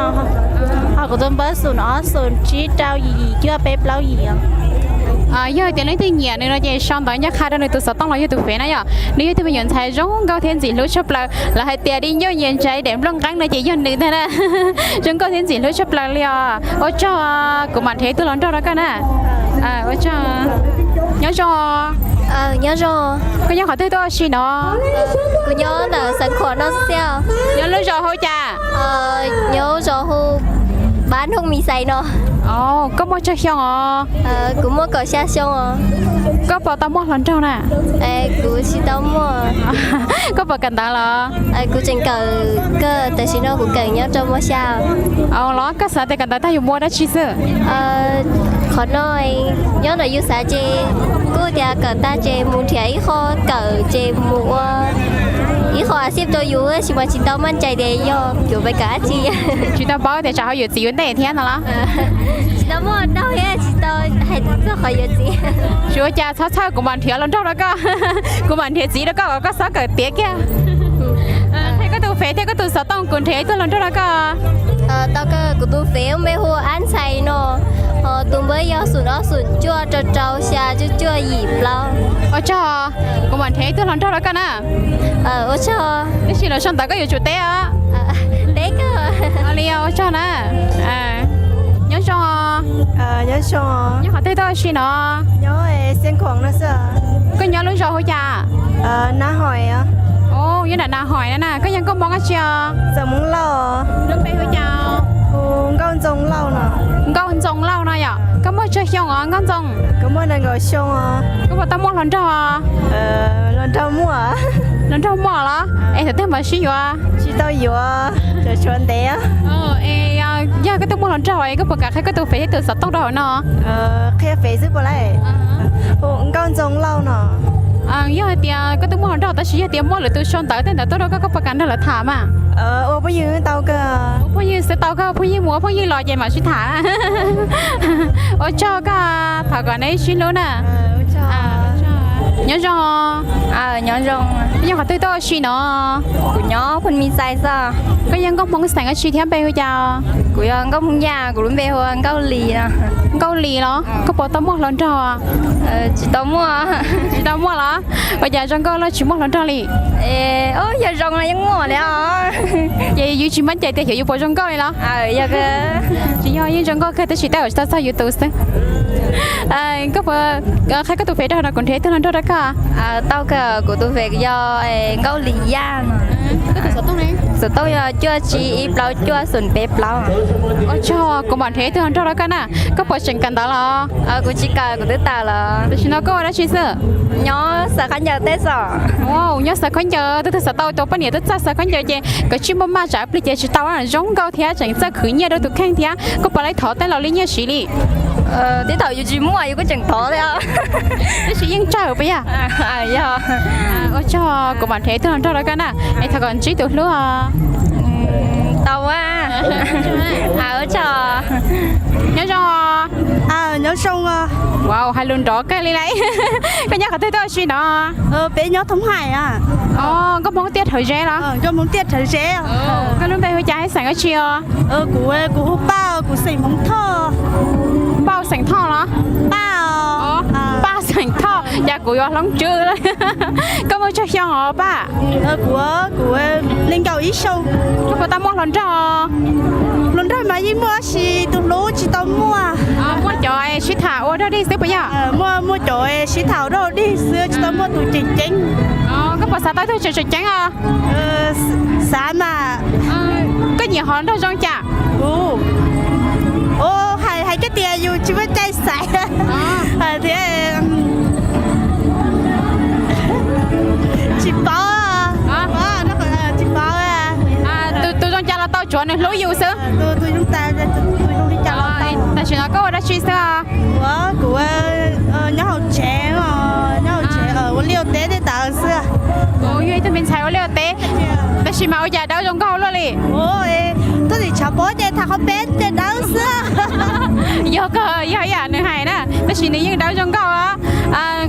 ho kuv tus npawb xoom ob xoom tsib rau yim yim cuaj peb plaub yim os. Yog tias leej twg nyiam nws no ces sau ntawv ncaj qha rau nws tus xov tooj los yog tus fev na yom. Nws yog tus me nyuam ntxhais zoo nkauj thiab ntxim hlub tshaj plaws, lawv hais tias di ncauj nyias ntsais daim nplooj nqeeb no ces yog nws ntag na. Zoo nkauj thiab ntxim hlub tshaj plaws li os. Ua tsaug, kuv mam nrhiav ib tug hluas nraug rau koj na. Ua tsaug. Nyob zoo. Nyob zoo. Koj nyob qhov twg tuaj ua si no? Kuv nyob ntawm Xeev Khuam no xwb. Nyob lub zos hu cas? Nyob zos hu Pab Noog Mis Xais no. Koj muaj tsawg xyoo os? Kuv muaj kaum xya xyoo os. Koj puas tau muaj hluas nraug na? Kuv tsis tau muaj. Koj puas kawm ntawv los? Kuv tseem kawm kawg, tam sim no kuv kawm nyob rau mos xya. Los koj xav tias kawm ntawv tag yuav mus ua dab tsi xwb? Qhov no nyob ntawm yus xav ces kuj tias kawm tag ces mus nrhiav ib qho kawm ces mus ua ib qho a xij rau yus, tab sis mas tsis tau maj cai tias yog yuav pais kawm dab tsi. Tsis tau paub tias tsam ho yuav txiv yuav ntej thiab no los? Tsis tau muaj hluas nraug thiab tsis tau hais txog qhov yuav txiv. Tsis ua cas, txhob txhawj, kuv mam nrhiav hluas nraug rau koj. Kuv mam nrhiav txiv rau koj kom koj txhob kawm tiav kiag. Qhia koj tus fev thiab koj tus xov tooj kuv nrhiav ib tug hluas nraug rau koj. Tau kawg, kuv tus fev npe hu Ab Ntxhais no, ho tus npawb yog xoom ob xoom cuaj rau rau xya cuaj cuaj yim plaub. Ua tsaug, kuv mam nrhiav ib tug hluas nraug rau koj na. Ua tsaug. Tab sis los sau ntawv koj yuav tsum teb os. Teb kawg. Li ua tsaug na. Nyob zoo. Nyob zoo. Nyob qhov twg tuaj ua si no? Nyob Xeev Khuam no xwb. Koj nyob lub zos hu cas? Nab Hais. Nyob nram Nab Hais na na. Koj yog nkauj Hmoob dab tsi os? Txawm Hmoob Lauj. Lub npe hu cas? Hu Nkauj Ntxoo Lauj no. Nkauj Ntxoo Lauj no yom. Koj muaj tsawg xyoo os Nkauj Ntxoo? Kuv muaj nees nkaum xyoo os. Koj puas tau muaj hluas nraug? Hluas nraug muaj. Hluas nraug muaj los? Es thaum twg mam sib yuav? Tsis tau yuav, tshuav ntev. Yog koj twb muaj hluas nraug es koj puas kam qhia koj tus fev thiab tus xov tooj rau hauv no? Qhia fev xwb puas laij? Hu Nkauj Ntxoo Lauj no. Yog hais tias koj twb muaj hluas nraug tab sis yog tias muaj lwm tus sau ntawv tej ntawd tuaj rau koj, koj puas kam nrog lawv tham mas? Ua phooj ywg tau kawg. Ua phooj ywg xwb tau kawg, phooj ywg mus ua phooj ywg los ces mam sib tham. Ua tsaug koj, thov kom nej sib hlub na. Nyob zoo. Nyob zoo. Koj nyob qhov twg tuaj ua si no? Kuv nyob Phoos Mis Xais xwb. Koj yog nkauj Hmoob xeem dab tsi thiab npe hu cas? Kuv yog nkauj Hmoob Yaj, kuv lub npe hu ua Nkauj Lis no. Nkauj Lis los? Koj puas tau muaj hluas nraug? Tsis tau muaj. Tsis tau muaj los? Ua cas zoo nkauj loj tsis muaj hluas nraug li? Yog zoo no yeej muaj li os. Ces yus tsis maj cai tias xyov yus puas zoo nkauj li los? Yog, tsis yog, yeej zoo nkauj kawg tab sis tej zaum tsis tau txog yus tus xwb. Koj puas qhia koj tus fev rau no kuv nrhiav ib tug hluas nraug rau koj? Tau kawg, kuv tus fev yog Nkauj Lis Yaj no. Xov tooj yog cuaj tsib ib plaub cuaj xoom peb plaub. Ua tsaug, kuv mam nrhiav ib tug hluas nraug rau koj na. Koj puas tseem kawm ntawv los? Kuv tsis kawm, kuv twb tawm lawm. Tam sim no koj ua dab tsi xwb? Nyob Xav Khaub Ncaws teb xwb. Nyob Xav Khaub Ncaws, tus twg xav tau tus poj niam twb txawj Xav Khaub Ncaws ces koj tsij muaj maj tsam ib pliag ces tsis tau zoo nkauj thiab tseem txawj khwv nyiaj rau tus kheej thiab. Koj puas laib thov tej laus li nyiaj siv li? Twb thaum yus tsis muaj yus kuj tseem thov thiab. Tab sis yeej tsawg puas yog? Yog. Ua tsaug, kuv mam nrhiav ib tug hluas nraug rau koj na. Es thov kom ntsib tus hlub. Tau. Ua tsaug. Nyob zoo. Nyob zoo. Wow, hais lus nrov kawg li lauj. Koj nyob qhov twg tuaj ua si no? Peb nyob Thoob Hais. Nkauj Hmoob tiaj rhawv zeb los? Nkauj Hmoob tiaj rhawv zeb. Koj lub npe hu cas thiab xeem dab tsi os? Kuv, kuv hu Paj, kuv xeem Hmoob Thoj. Paj xeem Thoj los? Paj. Paj xeem Thoj, cas kuv yuav Hloov Tswb. Koj muaj tsawg xyoo os Paj? Kuv, kuv nees nkaum ib xyoo. Koj puas tau muaj hluas nraug? Hluas nraug mas yeej muaj tab sis tus hlub tsis tau muaj. Muaj cov sib tham ua dog Dig xwb puas yog? Muaj, muaj cov sib thaum rau dig xwb, tsis tau muaj tus tseem ceeb. Koj puas xav tau ib tug tseem tseem ceeb os? Xav mas. Koj nyiam hom nraug zoo cas? Hais, hais kiag tias yus tsis muaj cai xaiv thiab. Tsis paub. Tsis paub. Tus zoo cas los tau, tsuav nws hlub yus xwb. Tus zoo li cas los tau. Tam sim no koj ua dab tsi xwb? Kuv, kuv nyob hauv tsev, nyob hauv tsev ua liaj ua teb tej ntawd xwb. Yog ib tug me ntxhais ua liaj ua teb, tab sis mas ua cas dawb zoo nkauj luaj li. Tuaj tim tshav pob ces tham qhov peb ces dawb xwb. Yog koj, yog ib yam nws hais na, tab sis nws yeej dawb zoo nkauj.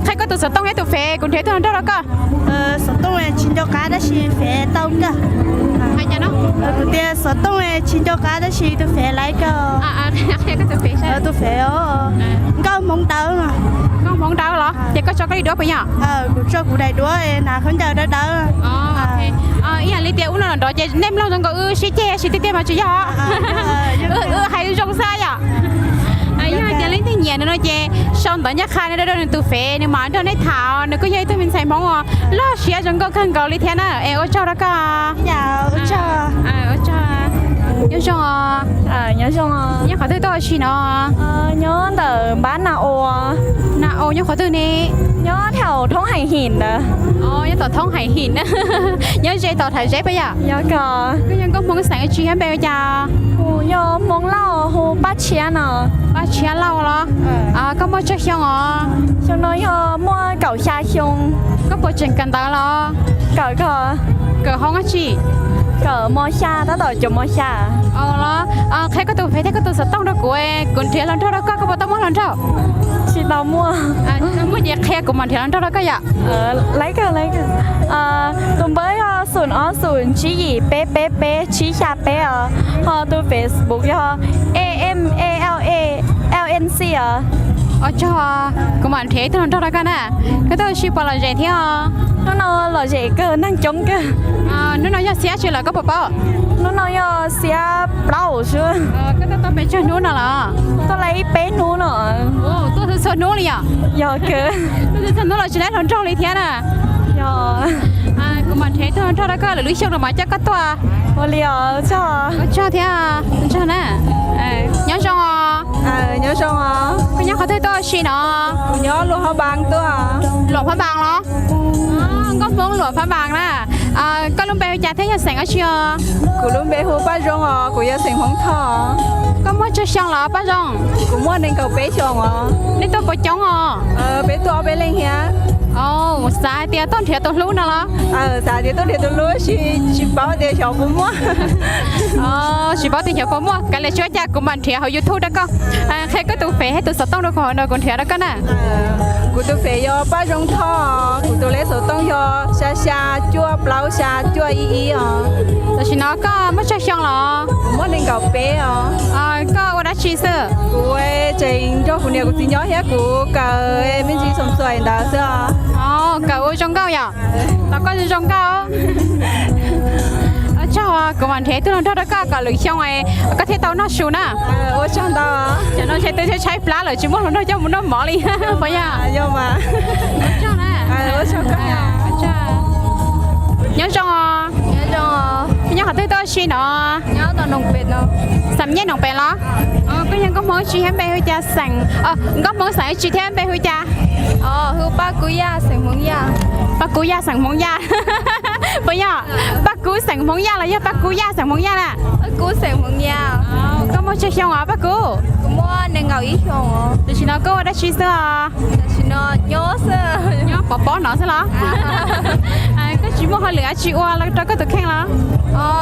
Qhia koj tus xov tooj thiab tus fev, kuv nrhiav ib tug hluas nraug rau koj. Xov tooj tsis nco qab tab sis fev tau kawg. Kuv tias xov tooj tsis nco qab tab sis tus fev laiv kawg. Tus fev nkauj hmoov dawb. Nkauj hmoov dawb los ces koj tso koj li duab puas yog? Kuv tso kuv daim duab hnav khaub ncaws dawb dawb. Ib yam li tias ub no los nrov ces nej mloog zoo nkaus wb sib ceg sib tiag tiag mas tsis yog. Wb hais zoo xwb yom. Yog hais tias leej twg nyiam nws no ces sau ntawv ncaj qha nws rau nws tus fev, nws mam nrog nej tham. Nws kuj yog ib tug me ntxhais hmoob uas loj siab zoo nkauj kawg nkaus li thiab na. Es ua tsaug rau koj. Nyob zoo. Nyob zoo. Nyob qhov twg tuaj ua si no? Nyob ntawm npab Na O. Na O nyob qhov twg ne? Nyob thaum thoob Hais Him ntawd. Nyob tom thoob Hais Him. Nyob ze tom Thav Zeb puas yog? Yog kawg. Koj yog nkauj hmoob xeem dab tsi thiab npe hu cas? Kuv yog Hmoob Lauj, hu Paj Tshiab no. Paj Tshiab Lauj los? Koj muaj tsawg xyoo os? Xyoo no yog muaj kaum xya xyoo. Koj puas tseem kawm ntawv los? Kawm kawg. Kawm hoob dab tsi? Kawm mos xya, tab tom cuag mos xya. Los qhia koj tus fev thiab koj tus xov tooj rau kuv, kuv nrhiav hluas nraug rau koj, koj puas tau muaj hluas nraug? Tsis tau muaj. Muaj ces qhia kuv mam nrhiav hluas nraug rau koj yom. Tus npawb yog xoom ob xoom tsib yim peb peb peb tsib xya peb os, ho tus Facebook yog E M E L E L N C os. Ua tsaug, kuv mam nrhiav ib tug hluas nraug rau koj na. Koj tuaj ua si puas lom zem thiab os? Hnub no lom zem kawg, neeg coob kawg. Hnub no yog xiab dab tsi lawm koj puas paub? Hnub no yog xiab plaub xwb. Koj tuaj tau pes tsawg hnub no los? Tuaj tau ib peb hnub no. Tuaj txhua txhua hnub li yom? Yog kawg. Tuaj txhua txhua hnub los tsis tau hluas nraug li thiab na. Yog. Kuv mam nrhiav ib tug hluas nraug rau koj, lwm lub xyoo no mam coj koj tuaj. Ua li os, ua tsaug thiab, ua tsaug na. Nyob zoo os. Nyob zoo os. Koj nyob qhov twg tuaj ua si no? Kuv nyob Luam Phab Npas tuaj. Luam Phab Npas los? Nkauj Hmoob Luam Phab Npas na. Koj lub npe hu cas thiab yog xeem dab tsi os? Kuv lub npe hu Paj Zoo os, kuv yog xeem Hmoob Thoj. Koj muaj tsawg xyoo los Paj Zoo? Kuv muaj nees nkaum peb xyoos os. Nej tuaj puas coob os? Peb tuaj ob peb leej thiab. Xav hais tias tuaj nrhiav tus hlub no los? Xav tias tuaj nrhiav tus hlub, tsis paub tias xyov puas muaj. Tsis paub tias xyov puas muaj, kav liam tsis ua cas, kuv mam nrhiav hauv YouTube rau koj. Qhia koj tus fev thiab tus xov tooj rau kuv, kuv nrhiav rau koj na. Kuv tus fev yog Paj Zoo Thoj, kuv tus lej xov tooj yog xya xya cuaj plaub xya cuaj ib ib os. Tam sim no koj muaj tsawg xyoo los? Kuv muaj nees nkaum peb os. Koj ua dab tsi xwb? Kuv tseem nrog kuv niam kuv txiv nyob thiab kuv kawm me ntsis xoom xuam ntawd xwb os. Kawm ua zoo nkauj yom? Los koj zoo nkauj. Ua tsaug, kuv mam nrhiav ib tug hluas nraug rau koj kom lwm xyoo koj thiaj tau noj su na. Ua tsaug ntau. Cov no ntshe twb tshaib plab lawm tsis muaj hluas nraug coj mus noj mov li puas yog? Nyob zoo os. Nyob qhov twg tuaj ua si no? Xam Nyej Noom Pem los? Koj yog nkauj Hmoob dab tsi thiab npe hu cas xeem, nkauj Hmoob xeem dab tsi thiab npe hu cas? Hu Paj Kub Yaj xeem Hmoob Yaj. Paj Kub Yaj xeem Hmoob Yaj. Puas yog? Paj Kub xeem Hmoob Yaj los yog Paj Kub Yaj xeem Hmoob Yaj na? Paj Kub xeem Hmoob Yaj. Koj muaj tsawg xyoo os Paj Kub? Kuv muaj nees nkaum ib xyoos os. Tam sim no koj ua dab tsi xwb os? Tam sim no nyob xwb. Nyob pov pob no xwb los? Koj tsis muaj hauj lwm dab tsi ua rau koj tus kheej los?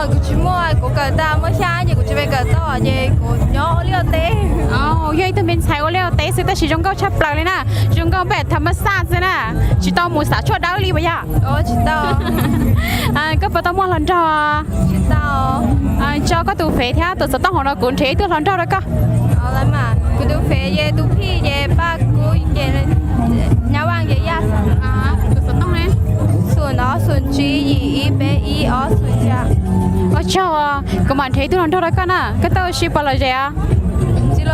Kuv tsis muaj, kuv kawm tag moj xya ces kuv tsis pes kawm toj ces kuv nyob ua liaj ua teb. Yog ib tug me ntxhais ua liaj ua teb xwb tab sis zoo nkauj tshaj plaws li na. Zoo nkauj npem tham ma xaj xwb na. Tsis tau mus xav tshuaj dawb li puas yog? Tsis tau. Koj puas tau muaj hluas nraug? Tsis tau. Tso koj tus fev thiab tus xov tooj hauv no kuv nrhiav ib tug hluas nraug rau koj. Kuv tus fev ces tus phij ces Paj Kub ces Nyab Vaj ces Yaj. Tus xov tooj ne? Xoom ob xoom tsib yim ib peb ib ob xoom xya. Ua tsaug, kuv mam nrhiav ib tug hluas nraug rau koj na. Koj tuaj ua si puas lom zem os?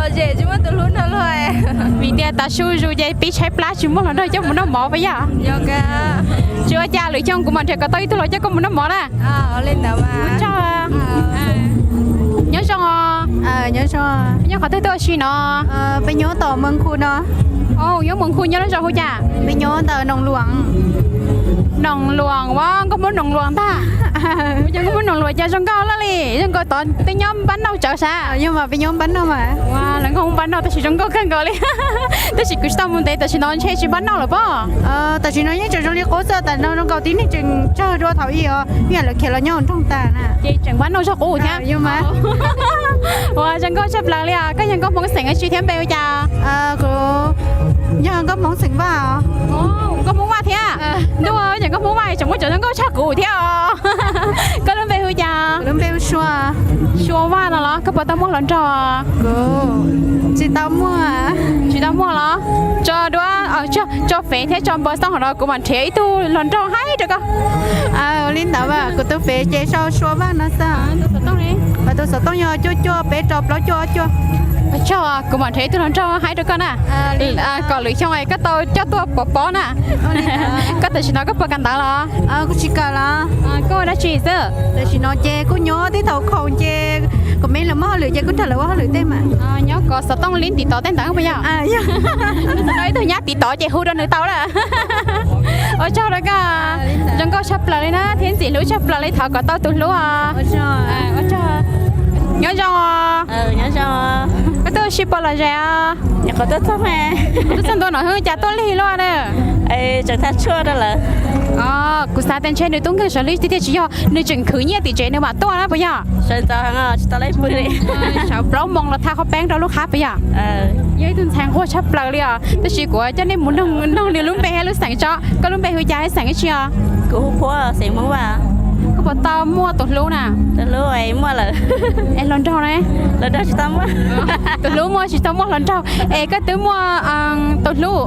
Zem tsis muaj tus hlub nrog luag. Vim tias tav su zus ces pib tshaib plab tsis muaj hluas nraug coj mus noj mov puas yog? Tsis ua cas, lwm xyoo kuv mam nrhiav kom tau ib tug los coj koj mus noj mov na. Ua tsaug. Nyob zoo os. Nyob zoo. Nyob qhov twg tuaj ua si no? Peb nyob tom Moos Khu no. Nyob Moos Khu nyob lub zos hu cas? Peb nyob ntawm Noos Luam. Noos Luam, ua nkauj Hmoob Noos Luam ntag. Ua cas nkauj Hmoob Noos Luam cas zoo nkauj loj li, zoo nkauj tod twb nyob Npab Nauj tsawv sav. Yog mas peb nyob Npab Nauj mas. Ua lawv nkauj Hmoob Npab Nauj tab sis zoo nkauj kawg nkaus li. Tab sis kuv tsis tau mus ntev tam sim no ntshe tsis Npab Nauj lawm pob. Tam sim no yeej tseem zoo li qub xwb, tam no zoo nkaus tib neeg tseem tsawg dua thaum ub os, vim lawv khiav los nyob hauv nroog tas na. Ces tseem Npab Nauj zog qub thiab. Yog mas. Ua zoo nkauj tshaj plaws li os. Koj yog nkauj Hmoob xeem dab tsi thiab npe hu cas? Kuv yog nkauj Hmoob xeem Vaj os. Nkauj Hmoob Vaj thiab. Ntuj, yog nkauj Hmoob Vaj tseem muaj cov zoo nkauj tshaj kuv thiab os. Koj lub npe hu cas? Lub npe hu Sua. Sua Vaj no los koj puas tau muaj hluas nraug? Kuv tsis tau muaj. Tsis tau muaj los? Tso duab, tso fev thiab tso npawb xov tooj hauv no kuv mam nrhiav ib tug hluas nraug haib rau koj. Li ntawd mas kuv tus fev ces sau Sua Vaj no xwb. Tus xov tooj yog cuaj cuaj peb rau plaub cuaj ob cuaj. Tso, kuv mam nrhiav ib tug hluas nraug haib rau koj na. Kom lwm xyoo koj tau coj tuaj pov pob na. Koj tam sim no koj puas kawm ntawv los? Kuv tsis kawm los. Koj ua dab tsi xwb? Tam sim no ces kuj nyob tib thaum khoom ces kuv me lawv muaj hauj lwm ces kuj nrog lawv ua hauj lwm tej mas. Nyob kov xov tooj li ntim tod tej ntawd puas yog? Ib tug nyab ntim tod ces hu rau nws tau lawm. Ua tsaug rau koj, zoo nkauj tshaj plaws li na thiab ntxim hlub tshaj plaws li, thov kom tau tus hlub os. Nyob zoo os. Koj tuaj ua si puas lom zem os? Tuaj txog ntua no cas tuaj lig luaj na. Kuv xav tias ntshe nws tub nkeeg sawv li tiag tiag tsis yog, nws tseem khwv nyiaj tim tsev nws mam tuaj na puas yog? Sawv plaub moos los thaj qhov peeb rau lub qab puas yog? Yog ib tug ntxhais nquag tshaj plaws li os, tab sis kuv coj nej mus noog nws lub npe thiab lub xeem tso. Koj lub npe hu cas thiab xeem dab tsi os? Kuv hu Phuab, xeem Hmoob Vaj. Koj puas tau muaj tus hlub na? Tus hlub muaj lawm. Es hluas nraug ne? Hluas nraug tsis tau muaj. Tus hlub muaj tsis tau muaj hluas nraug. Es koj twb muaj tus hlub,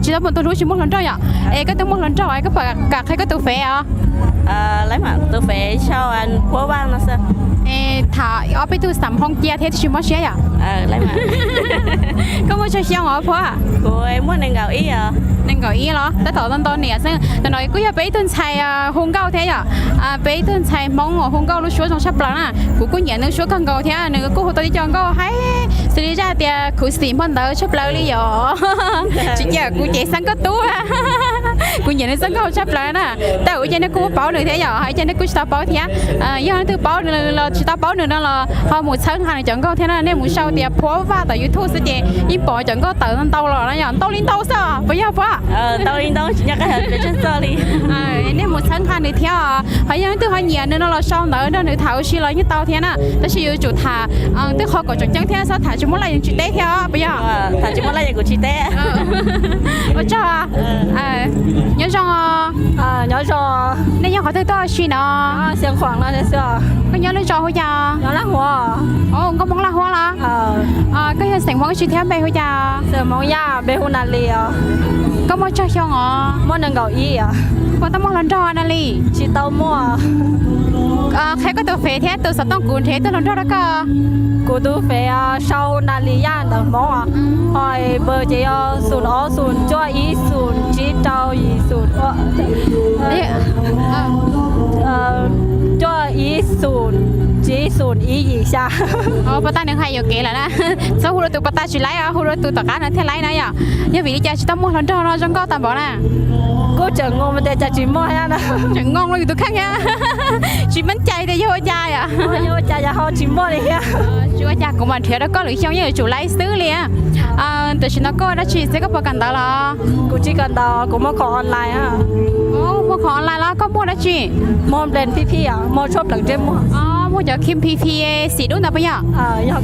tsis tau muaj tus hlub tsis muaj hluas nraug yom? Es koj twb muaj hluas nraug es koj puas kam qhia koj tus fev os? Tus fev sau Phuab Vaj no xwb. Es tham ob peb tug xam hoo cia thiab tsis mob siab yom? Koj muaj tsawg xyoo os Phuab? Kuv muaj nees nkaum ib os. Nees nkaum ib los? Tab tom ntau ntau niam xwb. Tam no kuj yog peb ib tug ntxhais hu nkauj thiab yom? Peb ib tug ntxhais Hmoob uas hu nkauj lub suab zoo tshaj plaws na. Kuv kuj nyiam nws suab kawg nkaus thiab nws kuj hu tau tib co nkauj haib xws li zaj tias khuv xim hmo ntawd tshaj plaws li yom. Tsis cia kuv cev xeeb koj tub. Kuv nyiam nws txoj nkauj tshaj plaws na. Tab sis ua cas nej kuj paub nws thiab yom, ua cas nej kuj tsis tau paub thiab? Yog leej twg paub nws los tsis tau paub nws no los ho mus txhawb nqa nws cov nkauj thiab na. Nej mus sau tias Phuab Vaj tom YouTube xwb ces yeej pom cov nkauj tawm ntau los na yom, ntau li ntau xwb puas yog Phuab? Nej mus txhawb nqa nws thiab os. Ho yog leej twg ho nyiam nws no los sau ntawv nrog nws tham ua si los yeej tau thiab na. Tab sis yuav tsum tham tej qhov kom tseem ceeb thiab, txhob tham tsis muaj laj yeej tsis teb thiab puas yog? Tham tsis muaj laj yeej kuv tsis teb. Ua tsaug. Nyob zoo. Nyob zoo. Nej nyob qhov twg tuaj ua si no? Koj nyob lub zos hu cas? Nkauj Hmoob Laj Huab los? Koj yog xeem Hmoob tsi thiab npe hu cas? Xeem Hmoob Yaj, npe hu Nas Lis os. Koj muaj tsawg xyoo os? Muaj nees nkaum ib os. Puas tau muaj hluas nraug Nas Lis? Tsis tau muaj. Qhia koj tus fev thiab tus xov tooj kuv nrhiav ib tug hluas nraug rau koj. Kuv tus fev sau Nas Lis Yaj ntawv Hmoob os. Ho npawb ces yog xoom ob xoom cuaj ib xoom tsib rau yim xoom cuaj ib xoom tsib xoom ib yim xya. Puas tau nws hais yuam kev lawm na. Txhob hu rau tus puas tau tsis laib, hu rau tus tom qab no thiaj laib na yom. Yog vim li cas tsis tau muaj hluas nraug no zoo nkauj tag npaum na? Kuj tseem ngoo tias cas tsis muaj thiab na. Tseem ngoo rau yus tus kheej thiab. Tsis meej cai tias yog ua cas yom. Yog ua cas yog ho tsis muaj li thiab. Tsis ua cas, kuv mam nrhiav rau koj, lwm xyoo yeej yuav tsum laib xwb li. Tam sim no koj ua dab tsi thiab, koj puas kawm ntawv los? Kuv tsis kawm ntawv, kuv muag khoom online. Muag khoom online los koj muag dab tsi? Muag Blend P P, muag tshuaj pleev ntsej muag. Muag cov cream P P xim dub ntawd puas yog? Yog.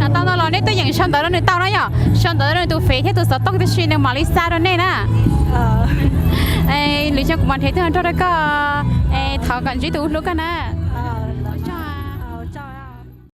Xav tau no los nej tuaj yeem sau ntawv rau nws tau na yom. Sau ntawv rau nws tus fev thiab tus xov tooj tab sis nws mam li xa rau nej na. Lwm xyoo kuv mam nrhiav tus nrog rau koj. Thov kom ntsib tus hlub koj na.